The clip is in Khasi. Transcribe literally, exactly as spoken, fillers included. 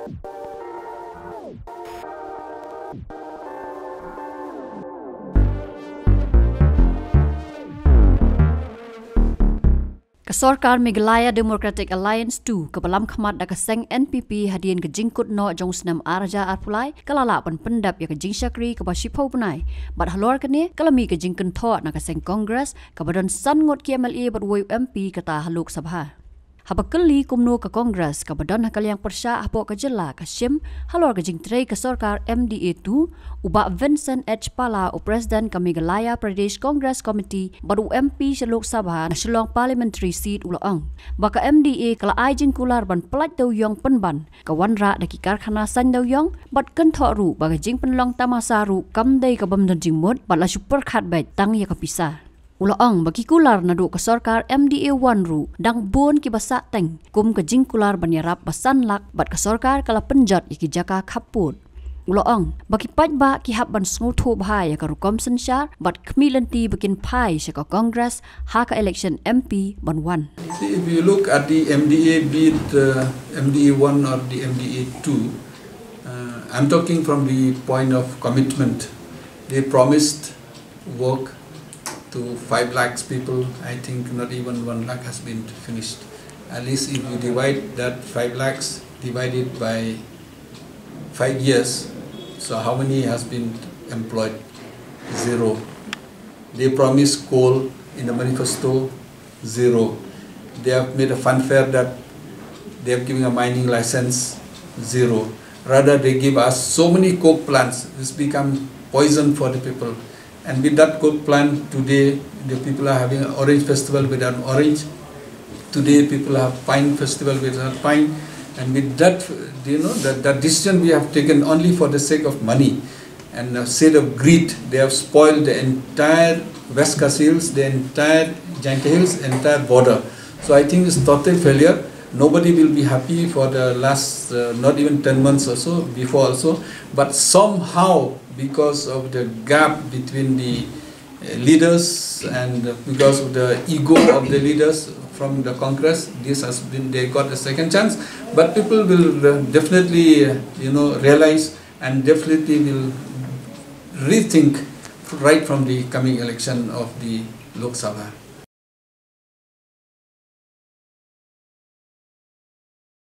Ka sorkar Meghalaya Democratic Alliance two, kaba lam khmat da ka seng N P P hadien ka jingkut noh jong u snem ar hajar arphew lai, ka la lah ban pyndep ïa ka jingshakri kaba shiphew bnai. Bad halor kane, ka la mih ka jingkynthoh na ka seng Congress, kaba don san ngut ki M L A bad wei u M P kata ha Lok Sabha. Haba kylli kumno ka Congress kaba don ha ka liang pyrshah hapoh ka jylla ka shim halor ka jingtrei ka sorkar M D A two, u Bah Vincent H Pala, u President ka Meghalaya Pradesh Congress Committee bad u M P sha Lok Sabha na Shillong Parliamentary Seat, u la ong ba ka M D A ka la ai jingkular ban pyllait dewiong pynban, ka wanrah da ki karkhana saiñ dewiong, bad kynthoh ruh ba ka jingpynlong tamasa ruh kam dei ka bym don jingmut, bad la shu pyrkhat beit tang ïa ka pisa. U la ong ba ki kular naduh ka sorkar M D A one ruh dang bun kiba sah teng, kum ka jingkular ban ïarap ba san lak, bad ka sorkar ka la pynjot ïa ki jaka khappud. U la ong ba ki paidbah ki hap ban sngewthuh bha ïa ka rukom synshar, bad khmih lynti ba kin phai sha ka Congress ha ka election M P ban wan. See, if you look at the M D A, be it uh, M D A one or the M D A two, uh, I'm talking from the point of commitment. They promised work to five lakhs people. I think not even one lakh has been finished. At least if you divide that five lakhs divided by five years, so how many has been employed? Zero. They promised coal in the manifesto, zero. They have made a funfair that they have given a mining license, zero. Rather, they give us so many coke plants, it's become poison for the people. And with that coke plant today, the people are having an orange festival without orange. Today, people have pine festival without pine. And with that, you know, that, that decision we have taken only for the sake of money and a sake of greed. They have spoiled the entire West Khasi Hills, the entire Jaintia Hills, entire border. So I think it's total failure. Nobody will be happy for the last, uh, not even ten months or so, before also. But somehow, because of the gap between the uh, leaders and because of the ego of the leaders from the Congress, this has been, they got a second chance. But people will uh, definitely, uh, you know, realize and definitely will rethink right from the coming election of the Lok Sabha.